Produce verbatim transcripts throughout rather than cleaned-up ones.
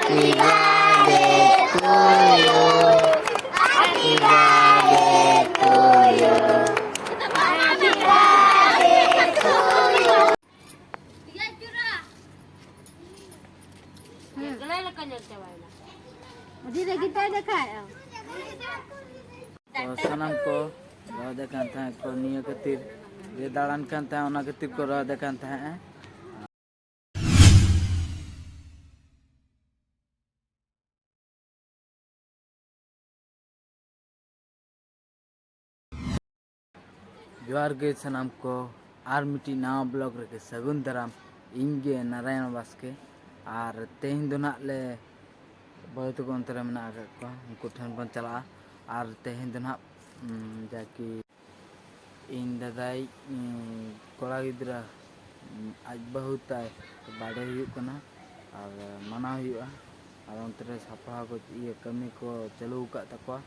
Happy birthday to you. Happy birthday to you. ᱟᱹᱰᱤ ᱨᱟᱹᱜᱤ ᱛᱟᱭ ᱫᱮᱠᱷᱟᱭᱮᱫᱼᱟ᱾ ᱛᱚ ᱥᱟᱱᱟᱢ ᱠᱚ ᱨᱚᱦᱚᱫᱮ ᱠᱟᱱ ᱛᱟᱦᱮᱸᱫ ᱠᱚ, ᱱᱤᱭᱟᱹ ᱠᱷᱟᱹᱛᱤᱨ ᱡᱮ ᱫᱟᱬᱟᱱ ᱠᱟᱱ ᱛᱟᱦᱮᱸᱫ, ᱚᱱᱟ ᱠᱷᱟᱹᱛᱤᱨ ᱠᱚ ᱨᱚᱦᱚᱫᱮ ᱠᱟᱱ ᱛᱟᱦᱮᱸᱫ᱾ ᱡᱚᱦᱟᱨ ᱜᱮ ᱥᱟᱱᱟᱢ ᱠᱚ, ᱟᱨ ᱢᱤᱫᱴᱤᱡ ᱱᱟᱣᱟ ᱵᱞᱚᱜ ᱨᱮᱜᱮ ᱥᱟᱹᱜᱩᱱ ᱫᱟᱨᱟᱢ᱾ ᱤᱧ ᱜᱮ ᱱᱟᱨᱟᱭᱚᱱ ᱵᱟᱥᱠᱮ᱾ ᱟᱨ ᱛᱮᱦᱮᱧ ᱫᱚ ᱱᱟᱦᱟᱜ ᱞᱮ, ᱵᱟᱹᱦᱩ ᱛᱟᱠᱚ ᱚᱱᱛᱮ ᱨᱮ ᱢᱮᱱᱟᱜ ᱟᱠᱟᱫ ᱠᱚᱣᱟ, ᱩᱱᱠᱩ ᱴᱷᱮᱱ ᱵᱚᱱ ᱪᱟᱞᱟᱜᱼᱟ᱾ ᱟᱨ ᱛᱮᱦᱮᱧ ᱫᱚ ᱱᱟᱦᱟᱜ, ᱩᱸ, ᱡᱟᱠᱤ ᱤᱧ ᱫᱟᱫᱟᱭ, ᱩᱸ, ᱠᱚᱲᱟ ᱜᱤᱫᱽᱨᱟᱹ, ᱩᱸ, ᱟᱡ ᱵᱟᱹᱦᱩ ᱛᱟᱭ ᱵᱟᱰᱮ ᱦᱩᱭᱩᱜ ᱠᱟᱱᱟ ᱟᱨ ᱢᱟᱱᱟᱣ ᱦᱩᱭᱩᱜᱼᱟ᱾ ᱟᱨ ᱚᱱᱛᱮ ᱨᱮ ᱥᱟᱯᱲᱟᱣ ᱠᱚ, ᱤᱭᱟᱹ, ᱠᱟᱹᱢᱤ ᱠᱚ ᱪᱟᱹᱞᱩ ᱟᱠᱟᱫ ᱛᱟᱠᱚᱣᱟ᱾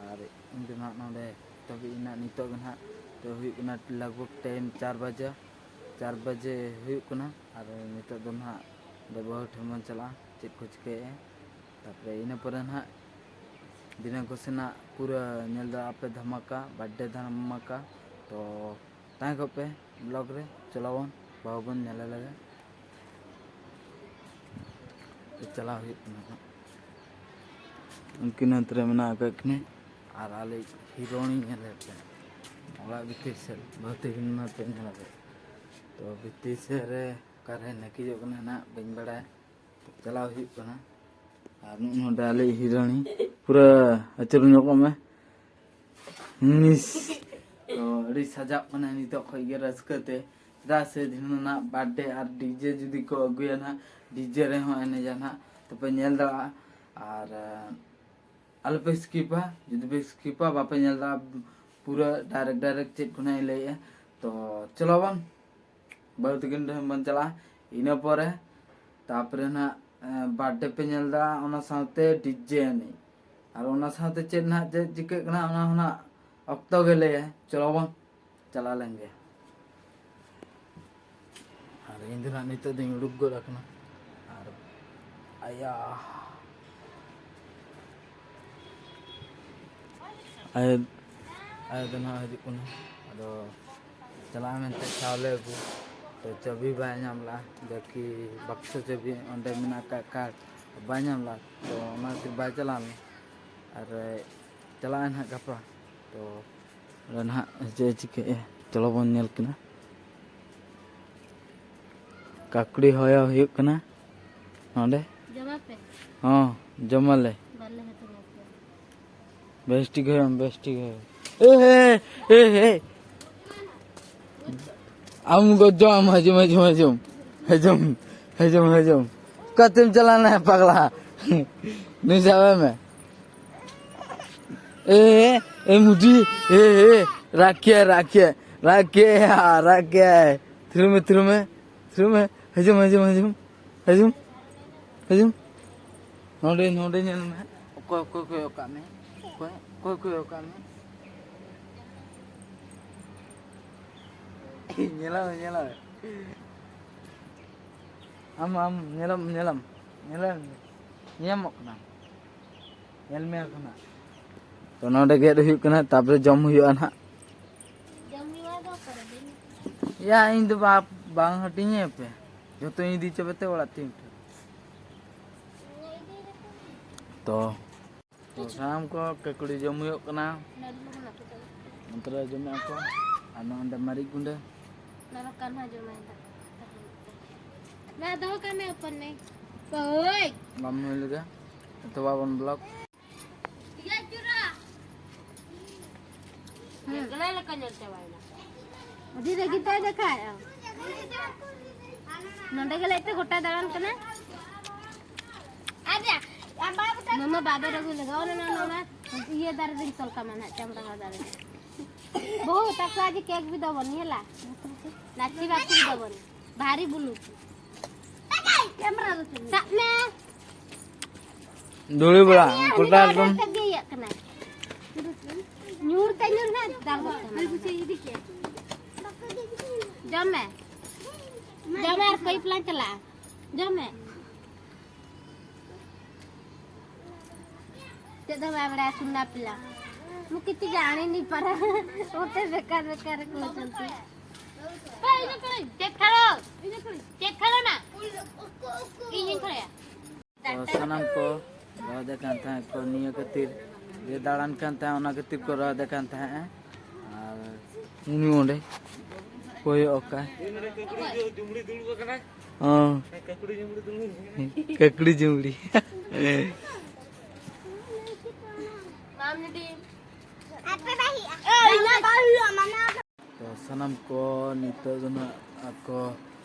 ᱟᱨ ᱤᱧ ᱫᱚ ᱱᱟᱦᱟᱜ ᱱᱚᱰᱮ ᱫᱷᱟᱹᱵᱤᱡ ᱮᱱᱟ, ᱱᱤᱛᱚᱜ ᱜᱮ ᱱᱟᱦᱟᱜ ᱛᱚ ᱦᱩᱭᱩᱜ ᱠᱟᱱᱟ ᱞᱟᱜᱽ ᱵᱷᱟᱜᱽ ᱴᱟᱭᱤᱢ ᱪᱟᱨ ᱵᱟᱡᱮ, ᱪᱟᱨ ᱵᱟᱡᱮ ᱦᱩᱭᱩᱜ ᱠᱟᱱᱟ᱾ ᱟᱨ ᱱᱤᱛᱚᱜ ᱫᱚ ᱱᱟᱦᱟᱜ ᱚᱸᱰᱮ ᱵᱟᱹᱦᱩ ᱴᱷᱮᱱ ᱵᱚᱱ ᱪᱟᱞᱟᱜᱼᱟ, ᱪᱮᱫ ᱠᱚ ᱪᱤᱠᱟᱹᱭᱮᱫᱼᱟ᱾ ᱛᱟᱨᱯᱚᱨᱮ ᱤᱱᱟᱹ ᱯᱚᱨᱮ ᱱᱟᱦᱟᱜ ᱫᱤᱱᱟᱹ ᱠᱚ ᱥᱮᱱᱟᱜ ᱯᱩᱨᱟᱹ ᱧᱮᱞ ᱫᱟᱲᱮᱭᱟᱜᱼᱟ ᱯᱮ ᱫᱷᱟᱢᱟᱠᱟ, ᱵᱟᱨᱛᱷᱰᱮ ᱫᱷᱟᱢᱟᱠᱟ᱾ ᱛᱚ ᱛᱟᱦᱮᱸ ᱠᱚᱜ ᱯᱮ ᱵᱞᱚᱜ ᱨᱮ, ᱪᱟᱞᱟᱣ ᱵᱚᱱ, ᱵᱟᱹᱦᱩ ᱵᱚᱱ ᱧᱮᱞᱮ ᱞᱮᱜᱮ᱾ ᱛᱚ ᱪᱟᱞᱟᱣ ᱦᱩᱭᱩᱜ ᱠᱟᱱᱟ ᱦᱟᱸᱜ᱾ ᱩᱱᱠᱤᱱ ᱦᱟᱱᱛᱮ ᱨᱮ ᱢᱮᱱᱟᱜ ᱟᱠᱟᱫ ᱠᱤᱱᱟᱹ, ᱟᱨ ᱟᱞᱮ ᱦᱤᱨᱳᱱᱤ ᱧᱮᱞᱮ ᱯᱮ ᱚᱲᱟᱜ ᱵᱷᱤᱛᱤᱨ ᱥᱮᱫ, ᱵᱟᱹᱦᱩ ᱛᱟᱹᱠᱤᱱ ᱢᱟ ᱯᱮ ᱧᱮᱞ ᱟᱯᱮ᱾ ᱛᱚ ᱵᱷᱤᱛᱤᱨ ᱥᱮᱫ ᱨᱮ ᱚᱠᱟᱨᱮ ᱱᱟᱹᱠᱤᱡᱚᱜ ᱠᱟᱱᱟ ᱱᱟᱜ ᱵᱟᱹᱧ ᱵᱟᱲᱟᱭᱟ᱾ ᱪᱟᱞᱟᱣ ᱦᱩᱭᱩᱜ ᱠᱟᱱᱟ᱾ ᱟᱨ ᱱᱚᱜᱼᱚ ᱱᱚᱰᱮ ᱟᱞᱮ ᱦᱤᱨᱟᱹᱬᱤ ᱯᱩᱨᱟᱹ ᱟᱹᱪᱩᱨ ᱧᱚᱜᱚᱜ ᱢᱮ᱾ ᱢᱤᱥ᱾ ᱛᱚ ᱟᱹᱰᱤ ᱥᱟᱡᱟᱜ ᱠᱟᱱᱟ ᱱᱤᱛᱚᱜ ᱠᱷᱚᱡ ᱜᱮ ᱨᱟᱹᱥᱠᱟᱹ ᱛᱮ, ᱪᱮᱫᱟᱜ ᱥᱮ ᱫᱷᱤᱱᱟᱹᱱ ᱱᱟᱜ ᱵᱟᱨᱛᱷᱰᱮ ᱟᱨ ᱰᱤᱡᱮ ᱡᱩᱫᱤ ᱠᱚ ᱟᱹᱜᱩᱭᱟ ᱱᱟᱜ, ᱰᱤᱡᱮ ᱨᱮᱦᱚᱸ ᱮᱱᱮᱡᱟ ᱱᱟᱜ, ᱛᱚᱯᱮ ᱧᱮᱞ ᱫᱟᱲᱮᱭᱟᱜᱼᱟ᱾ ᱟᱨ ᱟᱞᱚᱯᱮ ᱥᱠᱤᱯᱟ᱾ ᱡᱩᱫᱤ ᱯᱮ ᱥᱠᱤᱯᱟ, ᱵᱟᱯᱮ ᱧᱮᱞ ᱫᱟ ᱯᱩᱨᱟᱹ ᱰᱟᱭᱨᱮᱠᱴ ᱰᱟᱭᱨᱮᱠᱴ ᱪᱮᱫ ᱠᱷᱚᱱᱟᱜ ᱤᱧ ᱞᱟᱹᱭᱮᱜᱼᱟ᱾ ᱛᱚ ᱪᱚᱞᱚ ᱵᱚᱱ ᱵᱟᱹᱦᱩ ᱛᱟᱹᱠᱤᱱ ᱴᱷᱮᱱ ᱵᱚᱱ ᱪᱟᱞᱟᱜᱼᱟ᱾ ᱤᱱᱟᱹ ᱯᱚᱨᱮ ᱛᱟᱯᱚᱨᱮ ᱱᱟᱦᱟᱜ ᱵᱟᱨᱛᱷᱰᱮ ᱯᱮ ᱧᱮᱞ ᱫᱟ, ᱚᱱᱟ ᱥᱟᱶᱛᱮ ᱰᱤᱡᱮ ᱮᱱᱮᱡ, ᱟᱨ ᱚᱱᱟ ᱥᱟᱶᱛᱮ ᱪᱮᱫ ᱱᱟᱦᱟᱜ ᱪᱮᱫ ᱪᱤᱠᱟᱹᱜ ᱠᱟᱱᱟ, ᱚᱱᱟ ᱦᱚᱸ ᱱᱟᱦᱟᱜ ᱚᱠᱛᱚ ᱜᱮ ᱞᱟᱹᱭᱟᱭ᱾ ᱪᱚᱞᱚ ᱵᱚᱱ ᱪᱟᱞᱟᱣ ᱞᱮᱱ ᱜᱮ᱾ ᱟᱨ ᱤᱧ ᱫᱚ ᱱᱟᱦᱟᱜ ᱱᱤᱛᱚᱜ ᱫᱚᱧ ᱩᱰᱩᱠ ᱜᱚᱫ ᱟᱠᱟᱱᱟ᱾ ᱟᱨ ᱟᱭᱟ᱾ ᱟᱭᱳ, ᱟᱭᱳ ᱫᱚ ᱱᱟᱦᱟᱜ ᱦᱤᱡᱩᱜ ᱠᱟᱱᱟ᱾ ᱟᱫᱚ ᱪᱟᱞᱟᱜᱼᱟ ᱢᱮᱱᱛᱮ ᱪᱟᱣᱞᱮ ᱟᱹᱜᱩ᱾ ᱛᱚ ᱪᱟᱹᱵᱤ ᱵᱟᱭ ᱧᱟᱢ ᱞᱮᱫᱼᱟ, ᱡᱟᱠᱤ ᱵᱟᱠᱥᱚ ᱪᱟᱹᱵᱤ ᱚᱸᱰᱮ ᱢᱮᱱᱟᱜ ᱠᱟᱜ ᱠᱟᱨᱰ ᱵᱟᱭ ᱧᱟᱢ ᱞᱮᱫᱼᱟ᱾ ᱛᱚ ᱚᱱᱟ ᱠᱷᱟᱹᱛᱤᱨ ᱵᱟᱭ ᱪᱟᱞᱟᱣ ᱞᱮᱱᱟ᱾ ᱟᱨ ᱪᱟᱞᱟᱜᱼᱟᱭ ᱱᱟᱦᱟᱜ ᱜᱟᱯᱟ᱾ ᱛᱚ ᱚᱸᱰᱮ ᱱᱟᱦᱟᱜ ᱪᱮᱫ ᱮ ᱪᱤᱠᱟᱹᱭᱮᱫᱼᱟ, ᱪᱚᱞᱚ ᱵᱚᱱ ᱧᱮᱞ ᱠᱤᱱᱟ᱾ ᱠᱟᱠᱲᱤ ᱦᱚᱭᱚ ᱦᱩᱭᱩᱜ ᱠᱟᱱᱟ ᱱᱚᱰᱮ᱾ ᱡᱚᱢᱟ ᱯᱮ? ᱦᱚᱸ, ᱡᱚᱢᱟᱞᱮ᱾ ᱵᱟᱞᱮ ᱦᱟᱹᱴᱤᱧᱟ ᱯᱮ᱾ ᱵᱮᱥ ᱴᱷᱤᱠ ᱦᱩᱭᱩᱜᱼᱟ, ᱵᱮᱥ ᱴᱷᱤᱠ ᱦᱩᱭᱩᱜᱼᱟ᱾ ᱮ ᱦᱮ, ᱮ ᱦᱮ᱾ ᱟᱢ ᱜᱚᱡᱚᱢ, ᱦᱤᱡᱩᱢ, ᱦᱤᱡᱩᱢ, ᱦᱤᱡᱩᱢ᱾ ᱦᱤᱡᱩᱢ, ᱦᱤᱡᱩᱢ, ᱦᱤᱡᱩᱢ᱾ ᱚᱠᱟᱛᱮᱢ ᱪᱟᱞᱟᱣ ᱱᱟ ᱯᱟᱜᱽᱞᱟ? ᱱᱩᱭ ᱥᱟᱵᱮ ᱢᱮ᱾ ᱮ, ᱮ ᱢᱩᱰᱤ, ᱮ, ᱮ, ᱨᱟᱜ ᱠᱮᱭᱟᱭ, ᱨᱟᱜ ᱠᱮᱭᱟᱭ, ᱨᱟᱜ ᱠᱮᱭᱟᱭ, ᱨᱟᱜ ᱠᱮᱭᱟᱭ᱾ ᱛᱷᱤᱨ ᱢᱮ, ᱛᱷᱤᱨ ᱢᱮ, ᱛᱷᱤᱨ ᱢᱮ᱾ ᱦᱤᱡᱩᱢ, ᱦᱤᱡᱩᱢ, ᱦᱤᱡᱩᱢ, ᱦᱤᱡᱩᱢ, ᱦᱤᱡᱩᱢ, ᱦᱤᱡᱩᱢ᱾ ᱱᱚᱰᱮ, ᱱᱚᱰᱮ ᱧᱮᱞ ᱢᱮ᱾ ᱚᱠᱚᱭ, ᱚᱠᱚᱭ ᱠᱚᱭᱚᱜ ᱠᱟᱜ ᱢᱮ? ᱚᱠᱚᱭ, ᱚᱠᱚᱭ ᱠᱚᱭᱚᱜ ᱠᱟᱜ ᱢᱮ? ᱧᱮᱞᱟᱢ, ᱧᱮᱞᱟᱢ᱾ ᱟᱢ, ᱟᱢ, ᱧᱮᱞᱟᱢ, ᱧᱮᱞᱟᱢ, ᱧᱮᱞᱟᱢ, ᱧᱮᱞᱟᱢ᱾ ᱧᱮᱞ ᱢᱮ ᱮᱠᱷᱚᱱ ᱦᱟᱸᱜ᱾ ᱛᱚ, ᱱᱚᱰᱮ ᱜᱮᱫ ᱦᱩᱭᱩᱜ ᱠᱟᱱᱟ, ᱛᱟᱯᱚᱨᱮ ᱡᱚᱢ ᱦᱩᱭᱩᱜᱼᱟ ᱱᱟᱦᱟᱜ᱾ ᱡᱚᱢ ᱦᱩᱭᱩᱜᱼᱟ ᱫᱚ ᱚᱠᱟᱨᱮ? ᱭᱟ, ᱤᱧ ᱫᱚ ᱵᱟ-, ᱵᱟᱝ ᱦᱟᱹᱴᱤᱧᱟᱹᱧ ᱯᱮ᱾ ᱡᱚᱛᱚᱧ ᱤᱫᱤ ᱦᱚᱪᱚ ᱯᱮᱛᱮ ᱚᱲᱟᱜ ᱛᱤᱧ ᱩᱴᱷᱟᱹ᱾ ᱛᱚ, ᱛᱚ, ᱥᱟᱱᱟᱢ ᱠᱚ ᱠᱟᱹᱠᱲᱤ ᱡᱚᱢ ᱦᱩᱭᱩᱜ ᱠᱟᱱᱟ᱾ ᱱᱚᱛᱮ ᱨᱮ ᱡᱚᱢᱮᱜᱼᱟ ᱠᱚ᱾ ᱟᱨ ᱱᱚᱰᱮ ᱢᱟᱹᱨᱤᱪ ᱜᱩᱸᱰᱟᱹ᱾ ᱱᱚᱣᱟ ᱠᱟᱱᱦᱟ ᱡᱚᱢᱟᱭ ᱫᱟ᱾ ᱱᱟ ᱫᱚᱦᱚ ᱠᱟᱜ ᱢᱮ, ᱚᱯᱚᱱ ᱢᱮ᱾ ᱳᱭ! ᱵᱟᱢ ᱧᱩᱭ ᱞᱮᱫᱟ? ᱛᱚ ᱵᱟᱵᱚᱱ ᱵᱞᱚᱜ᱾ ᱦᱩᱸ᱾ ᱮᱠᱞᱟ ᱞᱮᱠᱟ ᱧᱮᱞ ᱪᱟᱵᱟᱭᱮᱱᱟ᱾ ᱟᱹᱰᱤ ᱨᱟᱹᱜᱤ ᱛᱟᱭ ᱫᱮᱠᱷᱟᱭ᱾ ᱱᱚᱰᱮ ᱜᱮ ᱞᱟᱹᱭ ᱛᱮ ᱜᱚᱴᱟ ᱫᱟᱬᱟᱱ ᱠᱟᱱᱟ᱾ ᱢᱟᱢᱟ ᱵᱟᱵᱮ ᱨᱟᱹᱜᱩ ᱞᱮᱠᱟ᱾ ᱚᱱᱟ, ᱚᱱᱟ, ᱚᱱᱟ ᱤᱭᱟᱹ ᱫᱟᱨᱮ ᱨᱤᱧ ᱛᱚᱞ ᱠᱟᱢᱟ ᱱᱟᱜ, ᱪᱟᱢᱲᱟ ᱫᱟᱨᱮ᱾ ᱵᱟᱹᱦᱩ, ᱛᱟᱠᱚ ᱟᱡ ᱠᱮᱠ ᱵᱤᱫᱟᱹ ᱵᱚᱱ ᱧᱮᱞᱟ᱾ ᱱᱟᱪᱤ ᱵᱟᱪᱤ ᱵᱤᱫᱟᱹ ᱵᱚᱱ᱾ ᱵᱷᱟᱨᱤ ᱵᱩᱞᱩ᱾ ᱥᱟᱵ ᱢᱮ᱾ ᱫᱷᱩᱲᱤ ᱵᱟᱲᱟ, ᱩᱱᱤ ᱜᱚᱴᱟ ᱫᱚ ᱮᱠᱫᱚᱢ᱾ ᱚᱸᱰᱮ ᱜᱮ ᱤᱭᱟᱹᱜ ᱠᱟᱱᱟᱭ᱾ ᱧᱩᱨ ᱛᱮ ᱧᱩᱨ ᱢᱮ, ᱫᱟᱞ ᱜᱚᱫ ᱠᱟᱢᱟ᱾ ᱡᱚᱢ ᱢᱮ᱾ ᱡᱚᱢ ᱢᱮ ᱟᱨ ᱯᱟᱭᱤᱯ ᱞᱟᱝ ᱪᱟᱞᱟᱜᱼᱟ᱾ ᱡᱚᱢ ᱢᱮ᱾ ᱪᱮᱫ ᱦᱚᱸ ᱵᱟᱭ ᱵᱟᱲᱟᱭᱟ ᱥᱩᱱᱟ ᱯᱤᱞᱟ᱾ ᱢᱩᱠᱤ ᱛᱮᱜᱮ ᱟᱬᱮ ᱱᱤ ᱯᱟᱨᱟ᱾ ᱚᱱᱛᱮ ᱵᱮᱠᱟᱨ ᱵᱮᱠᱟᱨ ᱨᱮ ᱠᱚ ᱪᱚᱞᱛᱤ᱾ ᱪᱮᱫ ᱠᱷᱟᱲᱚ? ᱪᱮᱫ ᱠᱷᱟᱲᱚ ᱱᱟ? ᱤᱧᱤᱧ ᱠᱷᱟᱲᱚᱭᱟ᱾ ᱛᱚ, ᱥᱟᱱᱟᱢ ᱠᱚ ᱨᱚᱦᱚᱫᱮ ᱠᱟᱱ ᱛᱟᱦᱮᱸᱫ ᱠᱚ ᱱᱤᱭᱟᱹ ᱠᱷᱟᱹᱛᱤᱨ ᱡᱮ ᱫᱟᱬᱟᱱ ᱠᱟᱱ ᱛᱟᱦᱮᱸᱫ, ᱚᱱᱟ ᱠᱷᱟᱹᱛᱤᱨ ᱠᱚ ᱨᱚᱦᱚᱫᱮ ᱠᱟᱱ ᱛᱟᱦᱮᱸᱫ᱾ ᱟᱨ ᱩᱱᱤ ᱚᱸᱰᱮ ᱠᱚᱭᱚᱜ ᱟᱠᱟᱫ᱾ ᱦᱚᱸ᱾ ᱠᱟᱠᱲᱤ ᱡᱩᱢᱲᱤ᱾ ᱛᱚ, ᱥᱟᱱᱟᱢ ᱠᱚ ᱱᱤᱛᱚᱜ ᱫᱚ ᱱᱟᱜ ᱟᱠᱚ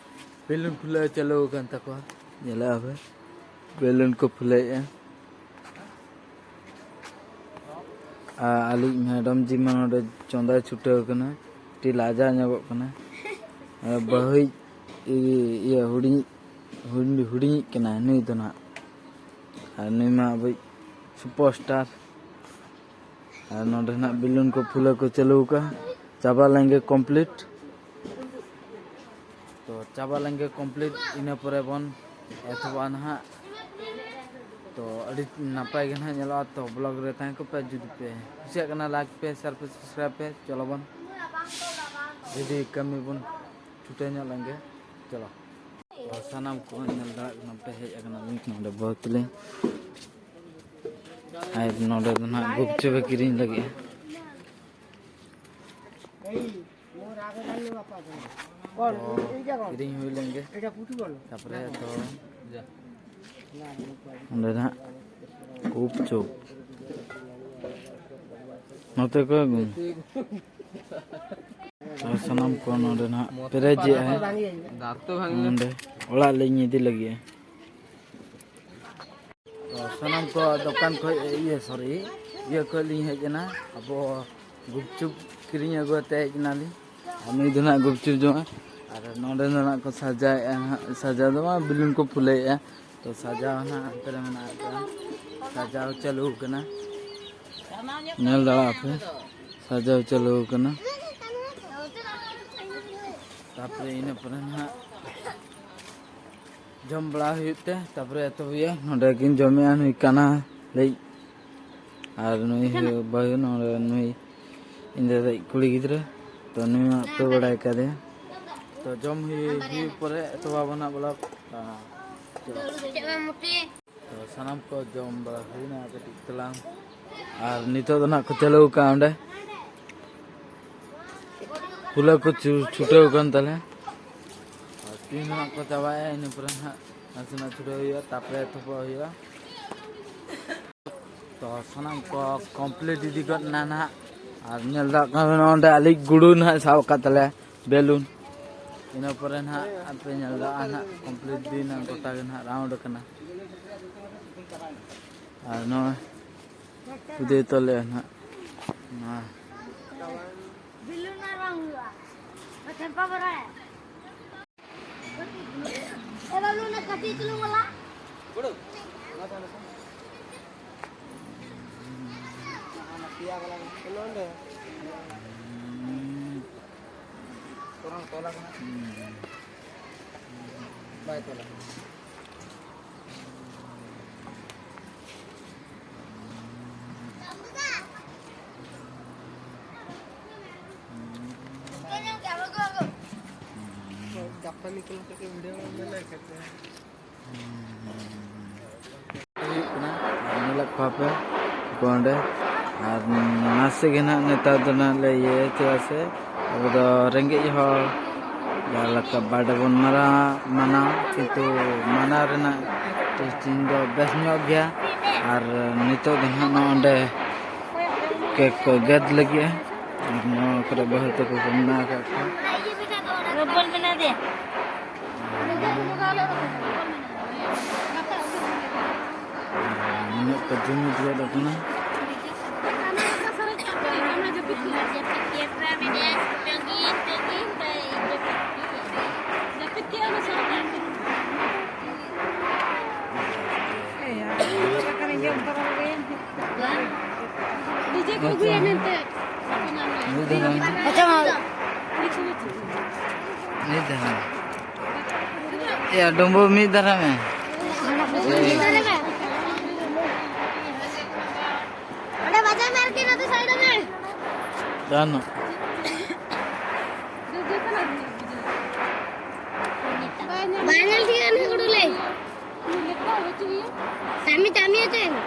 ᱵᱮᱞᱩᱱ ᱯᱷᱩᱞᱟᱹᱣ ᱪᱟᱹᱞᱩ ᱟᱠᱟᱱ ᱛᱟᱠᱚᱣᱟ᱾ ᱧᱮᱞᱮᱜᱼᱟ ᱯᱮ, ᱵᱮᱞᱩᱱ ᱠᱚ ᱯᱷᱩᱞᱟᱹᱣᱮᱫᱼᱟ᱾ ᱟᱨ ᱟᱞᱮᱭᱤᱡ ᱢᱮᱰᱟᱢ ᱡᱤ ᱢᱟ ᱱᱚᱰᱮ ᱪᱚᱸᱫᱟᱭ ᱪᱷᱩᱴᱟᱹᱣ ᱠᱟᱱᱟ᱾ ᱠᱟᱹᱴᱤᱡ ᱞᱟᱡᱟᱣ ᱧᱚᱜᱚᱜ ᱠᱟᱱᱟ᱾ ᱟᱨ ᱵᱟᱹᱦᱩᱭᱤᱡ ᱤᱭᱟᱹ ᱦᱩᱰᱤᱧ, ᱦᱩᱰᱤᱧ, ᱦᱩᱰᱤᱧᱤᱡ ᱠᱟᱱᱟᱭ ᱱᱩᱭ ᱫᱚ ᱱᱟᱜ᱾ ᱟᱨ ᱱᱩᱭ ᱢᱟ ᱟᱵᱚᱭᱤᱡ ᱥᱩᱯᱟᱨ ᱥᱴᱟᱨ᱾ ᱟᱨ ᱱᱚᱰᱮ ᱱᱟᱜ ᱵᱮᱞᱩᱱ ᱠᱚ ᱯᱷᱩᱞᱟᱹ ᱠᱚ ᱪᱟᱹᱞᱩ ᱟᱠᱟᱫᱼᱟ᱾ ᱪᱟᱵᱟ ᱞᱮᱱᱜᱮ ᱠᱚᱢᱯᱞᱤᱴ᱾ ᱛᱚ, ᱪᱟᱵᱟ ᱞᱮᱱᱜᱮ ᱠᱚᱢᱯᱞᱤᱴ, ᱤᱱᱟᱹ ᱯᱚᱨᱮ ᱵᱚᱱ ᱮᱛᱚᱦᱚᱵᱟ ᱱᱟᱦᱟᱜ᱾ ᱛᱚ, ᱟᱹᱰᱤ ᱱᱟᱯᱟᱭ ᱜᱮ ᱱᱟᱦᱟᱜ ᱧᱮᱞᱚᱜᱼᱟ᱾ ᱛᱚ, ᱵᱞᱚᱜ ᱨᱮ ᱛᱟᱦᱮᱸ ᱠᱚᱯᱮ, ᱡᱩᱫᱤ ᱯᱮ ᱠᱩᱥᱤᱭᱟᱜ ᱠᱟᱱᱟ, ᱞᱟᱭᱤᱠ ᱯᱮ, ᱥᱮᱭᱟᱨ ᱯᱮ, ᱥᱟᱵᱥᱠᱨᱟᱭᱤᱵ ᱯᱮ᱾ ᱪᱚᱞᱚ ᱵᱚᱱ ᱡᱩᱫᱤ ᱠᱟᱹᱢᱤ ᱵᱚᱱ ᱪᱷᱩᱴᱟᱹᱣ ᱧᱚᱜ ᱞᱮᱱᱜᱮ᱾ ᱪᱚᱞᱚ᱾ ᱛᱚ, ᱥᱟᱱᱟᱢ ᱠᱚ ᱧᱮᱞ ᱫᱟᱲᱮᱭᱟᱜ ᱠᱟᱱᱟ ᱯᱮ, ᱦᱮᱡ ᱟᱠᱟᱱᱟ ᱞᱤᱧ ᱱᱚᱰᱮ ᱵᱟᱹᱦᱩ ᱛᱟᱹᱞᱤᱧ᱾ ᱟᱨ ᱱᱚᱰᱮ ᱫᱚ ᱱᱟᱦᱟᱜ ᱜᱩᱯᱪᱩᱯ ᱮ ᱠᱤᱨᱤᱧ ᱞᱟᱹᱜᱤᱫ᱾ ᱠᱤᱨᱤᱧ ᱦᱩᱭ ᱞᱮᱱ ᱜᱮ᱾ ᱛᱟᱯᱚᱨᱮ ᱫᱚ ᱚᱸᱰᱮ ᱱᱟᱦᱟᱜ ᱜᱩᱯᱪᱩᱯ᱾ ᱱᱚᱛᱮ ᱠᱚ ᱟᱹᱜᱩ᱾ ᱛᱚ, ᱥᱟᱱᱟᱢ ᱠᱚ ᱱᱚᱰᱮ ᱱᱟᱦᱟᱜ ᱯᱮᱨᱮᱡᱮᱜᱼᱟᱭ᱾ ᱱᱚᱰᱮ ᱚᱲᱟᱜ ᱞᱤᱧ ᱤᱫᱤ ᱞᱟᱹᱜᱤᱫ᱾ ᱛᱚ, ᱥᱟᱱᱟᱢ ᱠᱚ ᱫᱚᱠᱟᱱ ᱠᱷᱚᱡ, ᱤᱭᱟᱹ, ᱥᱚᱨᱤ, ᱤᱭᱟᱹ ᱠᱷᱚᱡ ᱞᱤᱧ ᱦᱮᱡ ᱮᱱᱟ᱾ ᱟᱵᱚ ᱜᱩᱯᱪᱩᱯ ᱠᱤᱨᱤᱧ ᱟᱹᱜᱩ ᱠᱟᱛᱮ ᱦᱮᱡ ᱮᱱᱟᱞᱤᱧ᱾ ᱟᱨ ᱱᱩᱭ ᱫᱚ ᱱᱟᱦᱟᱜ ᱜᱩᱯᱪᱩᱯ ᱡᱚᱢᱟ᱾ ᱟᱨ ᱱᱚᱰᱮ ᱫᱚ ᱱᱟᱦᱟᱜ ᱠᱚ ᱥᱟᱡᱟᱣᱮᱫᱼᱟ ᱱᱟᱦᱟᱜ, ᱥᱟᱡᱟᱣ ᱫᱚ ᱵᱟᱝ, ᱵᱮᱞᱩᱱ ᱠᱚ ᱯᱷᱩᱞᱟᱹᱭᱮᱫᱼᱟ᱾ ᱛᱚ, ᱥᱟᱡᱟᱣ ᱱᱟᱦᱟᱜ ᱦᱟᱱᱛᱮ ᱨᱮ ᱢᱮᱱᱟᱜ ᱟᱠᱟᱫᱼᱟ᱾ ᱥᱟᱡᱟᱣ ᱪᱟᱹᱞᱩ ᱟᱠᱟᱱᱟ᱾ ᱧᱮᱞ ᱫᱟᱲᱮᱭᱟᱜ ᱯᱮ, ᱥᱟᱡᱟᱣ ᱪᱟᱹᱞᱩ ᱟᱠᱟᱱᱟ᱾ ᱛᱟᱯᱚᱨᱮ ᱤᱱᱟᱹ ᱯᱚᱨᱮ ᱱᱟᱦᱟᱜ ᱡᱚᱢ ᱵᱟᱲᱟ ᱦᱩᱭᱩᱜ ᱛᱮ, ᱛᱟᱯᱚᱨᱮ ᱮᱛᱚᱦᱚᱵ ᱦᱩᱭᱩᱜᱼᱟ᱾ ᱱᱚᱰᱮ ᱠᱤᱱ ᱡᱚᱢᱮᱜᱼᱟ, ᱱᱩᱭ ᱠᱟᱱᱟ ᱞᱟᱹᱭ ᱟᱨ ᱱᱩᱭ ᱦᱩᱭᱩᱜ ᱵᱟᱹᱦᱩ, ᱱᱚᱰᱮ ᱱᱩᱭ ᱤᱧ ᱫᱟᱫᱟᱭᱤᱡ ᱠᱩᱲᱤ ᱜᱤᱫᱽᱨᱟᱹ᱾ ᱛᱚ ᱱᱩᱭ ᱢᱟ ᱯᱮ ᱵᱟᱲᱟᱭ ᱠᱟᱫᱮᱭᱟ᱾ ᱛᱚ ᱡᱚᱢ ᱦᱩᱭ ᱦᱩᱭ ᱯᱚᱨᱮ ᱮᱛᱚᱦᱚᱵ ᱟᱵᱚ ᱱᱟᱜ ᱵᱞᱚᱜ᱾ ᱛᱚ ᱥᱟᱱᱟᱢ ᱠᱚ ᱡᱚᱢ ᱵᱟᱲᱟ ᱦᱩᱭᱱᱟ ᱠᱟᱹᱴᱤᱡ ᱛᱟᱞᱟᱝ, ᱟᱨ ᱱᱤᱛᱚᱜ ᱫᱚ ᱱᱟᱜ ᱠᱚ ᱪᱟᱹᱞᱩ ᱟᱠᱟᱫᱼᱟ ᱚᱸᱰᱮ᱾ ᱯᱩᱨᱟᱹ ᱠᱚ ᱪᱷᱩ- ᱪᱷᱩᱴᱟᱹᱣ ᱟᱠᱟᱱ ᱛᱟᱞᱮ᱾ ᱟᱨ ᱛᱤᱱ ᱦᱟᱸᱜ ᱠᱚ ᱪᱟᱵᱟᱭᱟ, ᱤᱱᱟᱹ ᱯᱚᱨᱮ ᱦᱟᱸᱜ ᱱᱟᱥᱮᱱᱟᱜ ᱪᱷᱩᱴᱟᱹᱣ ᱦᱩᱭᱩᱜᱼᱟ, ᱛᱟᱨᱯᱚᱨᱮ ᱮᱛᱚᱦᱚᱵ ᱦᱩᱭᱩᱜᱼᱟ᱾ ᱛᱚ ᱥᱟᱱᱟᱢ ᱠᱚ ᱠᱚᱢᱯᱞᱤᱴ ᱤᱫᱤ ᱜᱚᱫ ᱮᱱᱟ ᱱᱟᱦᱟᱜ᱾ ᱟᱨ ᱧᱮᱞ ᱫᱟᱲᱮᱭᱟᱜ ᱠᱟᱱᱟ ᱵᱮᱱ, ᱚᱸᱰᱮ ᱟᱹᱞᱤᱧ ᱜᱩᱰᱩ ᱱᱟᱦᱟᱜ ᱥᱟᱵ ᱟᱠᱟᱫ ᱛᱟᱞᱮᱭᱟ ᱵᱮᱞᱩᱱ᱾ ᱤᱱᱟᱹ ᱯᱚᱨᱮ ᱱᱟᱦᱟᱜ ᱟᱯᱮ ᱧᱮᱞ ᱫᱟᱲᱮᱭᱟᱜᱼᱟ ᱱᱟᱦᱟᱜ ᱠᱚᱢᱯᱞᱤᱴ ᱤᱫᱤᱭᱮᱱᱟ, ᱜᱚᱴᱟ ᱜᱮ ᱱᱟᱦᱟᱜ ᱨᱟᱣᱩᱱᱰ ᱟᱠᱟᱱᱟ᱾ ᱟᱨ ᱱᱚᱜᱼᱚᱭ ᱯᱩᱡᱟᱹᱭ ᱛᱟᱞᱮᱭᱟ ᱱᱟᱦᱟᱜ ᱱᱚᱣᱟ᱾ ᱵᱮᱞᱩᱱ ᱟᱨ ᱵᱟᱝ ᱦᱩᱭᱩᱜᱼᱟ᱾ ᱪᱟᱢᱯᱟ ᱵᱟᱨᱟᱭ᱾ ᱮ ᱵᱟᱹᱵᱞᱩ, ᱚᱱᱟ ᱠᱟᱹᱴᱤᱡ ᱪᱩᱞᱩᱝ ᱵᱟᱞᱟ᱾ ᱚᱱᱟ ᱯᱮᱭᱟ ᱵᱟᱞᱟ ᱱᱚᱰᱮ᱾ ᱛᱚᱞᱟ, ᱛᱚᱞᱟ ᱠᱟᱱᱟ᱾ ᱵᱟᱭ ᱛᱚᱞᱟ ᱠᱟᱱᱟ᱾ ᱜᱟᱯᱟ ᱱᱤᱠᱚᱞ ᱠᱟᱛᱮ ᱵᱷᱤᱰᱤᱭᱳ ᱵᱟᱝ ᱵᱮᱱᱟᱣ ᱠᱟᱛᱮ᱾ ᱦᱩᱭᱩᱜ ᱠᱟᱱᱟ, ᱧᱮᱞᱮᱫ ᱠᱚᱣᱟ ᱯᱮ ᱚᱸᱰᱮ᱾ ᱟᱨ ᱱᱟᱥᱮ ᱜᱮ ᱱᱟᱦᱟᱜ ᱱᱮᱛᱟᱨ ᱫᱚ ᱱᱟᱦᱟᱜ ᱞᱮ ᱤᱭᱟᱹᱭᱟ, ᱪᱮᱫᱟᱜ ᱥᱮ ᱟᱵᱚ ᱫᱚ ᱨᱮᱸᱜᱮᱡ ᱦᱚᱲ, ᱡᱟᱦᱟᱸ ᱞᱮᱠᱟ ᱵᱟᱨᱰᱮ ᱵᱚᱱ ᱢᱟᱱᱟᱣᱟ, ᱢᱟᱱᱟᱣᱟ, ᱠᱤᱱᱛᱩ ᱢᱟᱱᱟᱣ ᱨᱮᱱᱟᱜ ᱴᱮᱥᱴᱤᱝ ᱫᱚ ᱵᱮᱥ ᱧᱚᱜ ᱜᱮᱭᱟ᱾ ᱟᱨ ᱱᱤᱛᱚᱜ ᱫᱚ ᱱᱟᱦᱟᱜ ᱱᱚᱜᱼᱚ ᱱᱚᱸᱰᱮ ᱠᱮᱠ ᱠᱚ ᱜᱮᱫ ᱞᱟᱹᱜᱤᱫᱼᱟ᱾ ᱟᱨ ᱱᱚᱣᱟ ᱠᱚᱨᱮ ᱵᱟᱹᱦᱩ ᱛᱟᱠᱚ ᱠᱚ ᱢᱮᱱᱟᱜ ᱟᱠᱟᱫ ᱠᱚᱣᱟ᱾ ᱨᱚᱵᱚᱞ ᱢᱮᱱᱟᱜ ᱫᱮᱭᱟ᱾ ᱱᱩᱱᱟᱹᱜ ᱠᱚ ᱡᱩᱢᱤᱫ ᱜᱚᱫ ᱟᱠᱟᱱᱟ᱾ ᱰᱤᱡᱮ ᱠᱚ ᱟᱹᱜᱩᱭᱟ ᱢᱮᱱᱛᱮ᱾ ᱢᱤᱫ ᱫᱷᱟᱨᱟ᱾ ᱟᱪᱪᱷᱟ, ᱢᱟ᱾ ᱢᱤᱫ ᱫᱷᱟᱨᱟ᱾ ᱮᱭᱟ, ᱰᱩᱢᱵᱩ ᱢᱤᱫ ᱫᱷᱟᱨᱟ ᱢᱮ᱾ ᱢᱤᱫ ᱫᱷᱟᱨᱟ ᱢᱮ᱾ ᱜᱟᱱᱚᱜ᱾ ᱵᱟᱭ ᱧᱮᱞ ᱴᱷᱤᱠᱟ ᱱᱩᱭ ᱜᱩᱰᱩ ᱞᱟᱹᱭ᱾ ᱠᱟᱹᱢᱤ ᱠᱟᱹᱢᱤ ᱦᱚᱪᱚᱭ ᱢᱮ᱾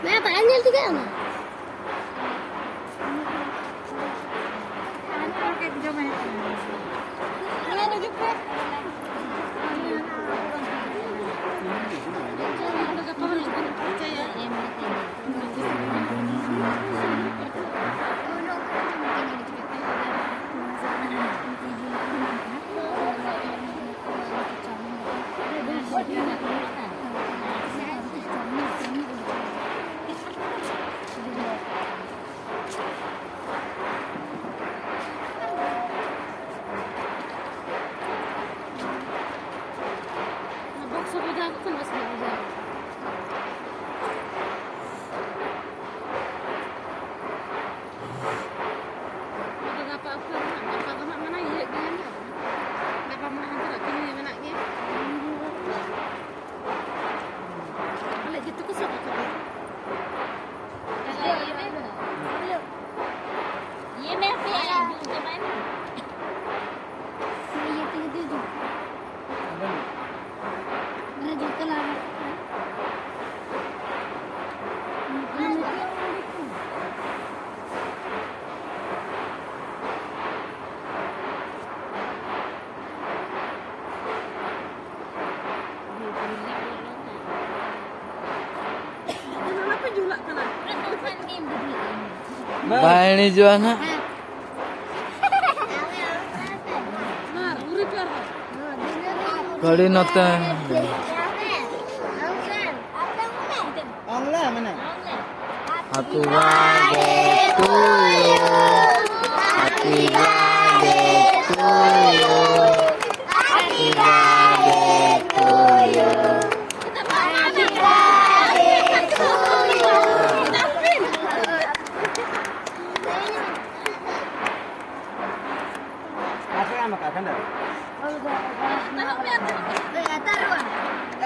ᱢᱮ ᱵᱟᱭ ᱧᱮᱞ ᱴᱷᱤᱠᱟ ᱚᱱᱟ᱾ ᱟᱫᱚ ᱜᱟᱯᱟ ᱚᱠᱛᱚ ᱫᱚ ᱦᱟᱸᱜ, ᱜᱟᱯᱟ ᱫᱚ ᱦᱟᱸᱜ ᱢᱟᱱᱟ ᱤᱭᱟᱹᱜ ᱜᱮᱭᱟ ᱦᱟᱸᱜ᱾ ᱜᱟᱯᱟ ᱢᱟ ᱦᱟᱸᱜ ᱦᱟᱱᱛᱮ ᱠᱟᱹᱢᱤ ᱢᱮᱱᱟᱜ ᱜᱮᱭᱟ᱾ ᱟᱞᱮ ᱡᱚᱛᱚ ᱠᱚ ᱥᱟᱵ ᱟᱠᱟᱫᱟ᱾ ᱤᱭᱟᱹ ᱢᱮ ᱦᱟᱯᱮ, ᱡᱩᱛ ᱪᱟᱵᱟᱭ ᱢᱮ᱾ ᱤᱭᱟᱹ ᱛᱮᱜᱮ ᱫᱩ ᱡᱩᱛ᱾ ᱢᱟᱱᱮ ᱡᱚᱛᱚ ᱞᱟᱜᱟᱜ ᱠᱟᱱᱟ᱾ ᱵᱟᱭ ᱮᱱᱮᱡᱚᱜᱼᱟ ᱱᱟᱜ᱾ ᱠᱟᱹᱲᱤ ᱱᱚᱛᱮ᱾ ᱚᱝᱞᱟ ᱢᱟᱱᱮ᱾ Happy birthday to you. Happy birthday to you. Happy birthday to you. Happy birthday to you.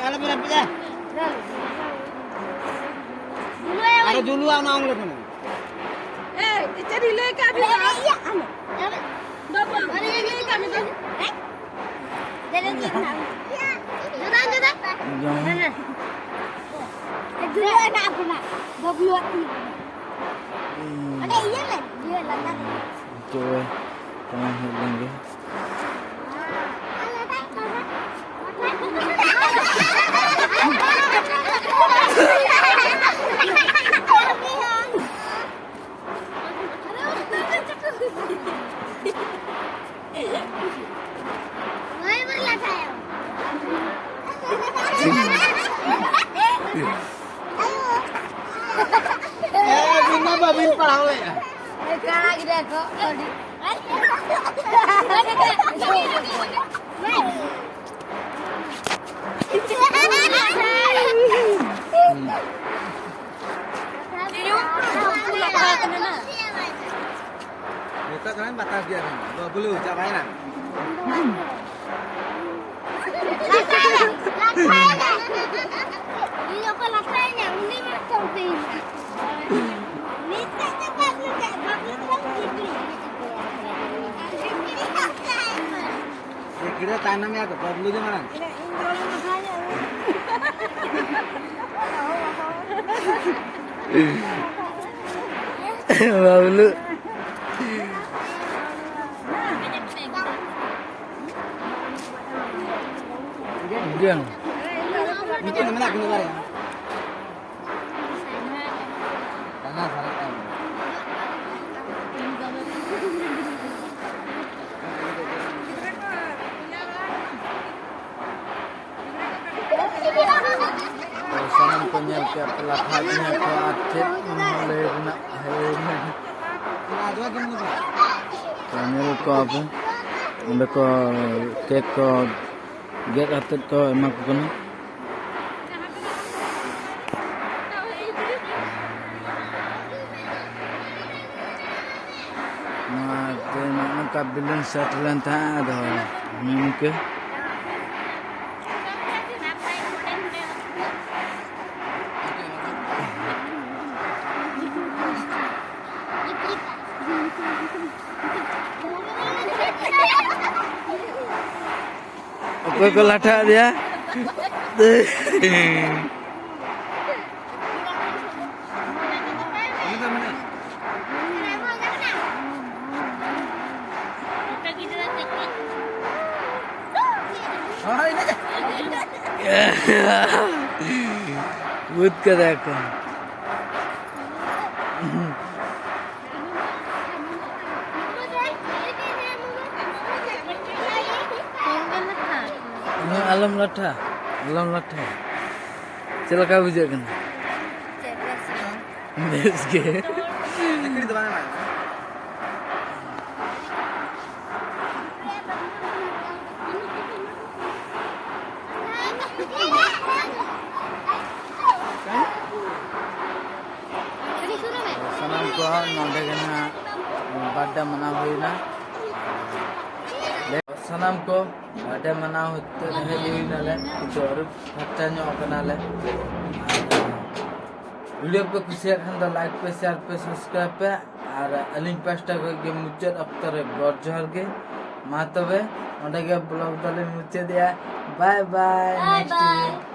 ᱟᱞᱚᱯᱮ ᱨᱟᱹᱯᱩᱫᱟ᱾ ᱡᱩᱞᱩᱜᱼᱟ ᱚᱱᱟ ᱟᱝᱨᱚᱵ ᱠᱟᱱᱟ᱾ ᱮᱭ, ᱪᱮᱫ ᱤᱧ ᱞᱟᱹᱭ ᱠᱟᱜ ᱢᱮᱭᱟ? ᱵᱟᱹᱵᱩ, ᱟᱢ ᱪᱮᱫ ᱤᱧ ᱞᱟᱹᱭ ᱠᱟᱜ ᱢᱮᱭᱟ? ᱡᱚᱢ᱾ ᱡᱩᱞᱩᱜ ᱦᱮᱱᱟᱜ ᱵᱚᱱᱟ᱾ ᱵᱟᱹᱵᱞᱩᱣᱟᱜ ᱛᱤ ᱨᱮ᱾ ᱚᱸᱰᱮ ᱤᱭᱟᱹ ᱞᱮ, ᱤᱭᱟᱹ ᱞᱟᱛᱟᱨ ᱨᱮ᱾ ᱛᱚᱵᱮ, ᱪᱟᱞᱟᱣ ᱦᱮᱡ ᱞᱮᱱ ᱜᱮ᱾ ᱮ, ᱵᱤᱱᱟ ᱵᱟᱵᱤᱱ ᱯᱟᱲᱦᱟᱣ ᱞᱮᱜᱼᱟ᱾ ᱮ, ᱠᱟᱲᱟ ᱜᱤᱫᱽᱨᱟᱹ ᱠᱚ, ᱟᱹᱰᱤ᱾ ᱱᱤᱛᱚᱜ ᱫᱚ ᱵᱟᱝ ᱵᱟᱛᱟᱣ ᱜᱮᱭᱟ ᱵᱤᱱ᱾ ᱵᱟᱹᱵᱞᱩ ᱪᱟᱵᱟᱭᱮᱱᱟ᱾ ᱞᱟᱴᱷᱟᱭᱮᱱᱟ᱾ ᱤᱧ ᱚᱠᱚᱭ ᱞᱟᱴᱷᱟᱭᱮᱱᱟ? ᱩᱱᱤ ᱢᱟ ᱛᱚ ᱩᱱᱤ ᱢᱟ᱾ ᱱᱤᱛᱚᱜ ᱫᱚ ᱵᱟᱹᱵᱞᱩ ᱪᱟ-, ᱵᱟᱹᱵᱞᱩ ᱫᱚ ᱵᱟᱹᱧ ᱤᱫᱤᱭᱟ᱾ ᱜᱤᱫᱽᱨᱟᱹ ᱛᱟᱭᱱᱚᱢ ᱭᱟ ᱠᱚ, ᱵᱟᱹᱵᱞᱩ ᱜᱮ ᱢᱟᱲᱟᱝ᱾ ᱵᱟᱹᱵᱞᱩ᱾ ᱡᱚᱝ᱾ ᱱᱤᱛᱚᱜ ᱫᱚ ᱢᱮᱱᱟᱜ ᱠᱤᱱᱟ ᱵᱟᱨᱭᱟ᱾ ᱠᱟᱱᱟ ᱥᱟᱨᱟ ᱠᱟᱱ᱾ ᱛᱚ ᱥᱟᱱᱟᱢ ᱠᱚ ᱧᱮᱞ ᱠᱮᱫ ᱯᱮ ᱞᱟᱴᱷᱟ ᱡᱤᱞ ᱠᱚ ᱟᱨ ᱪᱮᱫ ᱞᱟᱹᱭ ᱨᱮᱱᱟᱜ ᱦᱮᱡ ᱮᱱᱟ᱾ ᱛᱚ ᱧᱮᱞ ᱠᱚᱣᱟ ᱯᱮ, ᱚᱸᱰᱮ ᱠᱚ ᱠᱮᱠ ᱠᱚ ᱜᱮᱫ ᱟᱛᱮᱫ ᱠᱚ ᱮᱢᱟ ᱠᱚ ᱠᱟᱱᱟ᱾ ᱱᱚᱣᱟ ᱛᱮ ᱱᱚᱜᱼᱚ ᱱᱚᱝᱠᱟ ᱵᱮᱞᱩᱱ ᱥᱮᱴ ᱞᱮᱱ ᱛᱟᱦᱮᱸᱫ, ᱟᱫᱚ ᱱᱤᱝᱠᱟᱹ᱾ ᱚᱠᱚᱭ ᱠᱚ ᱞᱟᱴᱷᱟ ᱟᱫᱮᱭᱟ? ᱵᱩᱡᱽ ᱠᱟᱫᱟ ᱠᱚ᱾ ᱟᱞᱚᱢ ᱞᱟᱴᱷᱟ, ᱟᱞᱚᱢ ᱞᱟᱴᱷᱟ᱾ ᱪᱮᱫ ᱞᱮᱠᱟ ᱵᱩᱡᱷᱟᱹᱜ ᱠᱟᱱᱟ? ᱵᱮᱥ ᱜᱮ᱾ ᱥᱟᱱᱟᱢ ᱠᱚ ᱱᱚᱰᱮ ᱜᱮ ᱱᱟᱦᱟᱜ ᱵᱟᱨᱛᱷᱰᱮ ᱢᱟᱱᱟᱣ ᱦᱩᱭᱱᱟ᱾ ᱥᱟᱱᱟᱢ ᱠᱚ ᱵᱟᱨᱛᱷᱰᱮ ᱢᱟᱱᱟᱣ ᱦᱚᱛᱮ ᱛᱮ ᱦᱮᱡ ᱦᱩᱭ ᱱᱟᱞᱮ, ᱠᱤᱪᱷᱩ ᱟᱹᱨᱩᱵ ᱯᱷᱟᱨᱪᱟ ᱧᱚᱜ ᱠᱟᱱᱟᱞᱮ᱾ ᱟᱨ ᱵᱷᱤᱰᱤᱭᱳ ᱯᱮ ᱠᱩᱥᱤᱭᱟᱜ ᱠᱷᱟᱱ ᱫᱚ ᱞᱟᱭᱤᱠ ᱯᱮ, ᱥᱮᱭᱟᱨ ᱯᱮ, ᱥᱟᱵᱥᱠᱨᱟᱭᱤᱵ ᱯᱮ᱾ ᱟᱨ ᱟᱹᱞᱤᱧ ᱯᱟᱥᱴᱟ ᱠᱷᱚᱱ ᱜᱮ ᱢᱩᱪᱟᱹᱫ ᱚᱠᱛᱚ ᱨᱮ ᱜᱚᱰ ᱡᱚᱦᱟᱨ ᱜᱮ᱾ ᱢᱟ ᱛᱚᱵᱮ ᱚᱸᱰᱮ ᱜᱮ ᱵᱞᱚᱜ ᱫᱚᱞᱤᱧ ᱢᱩᱪᱟᱹᱫᱮᱜᱼᱟ᱾ ᱵᱟᱭ ᱵᱟᱭ, ᱵᱟᱭ ᱱᱮᱠᱥᱴ ᱵᱟᱭ᱾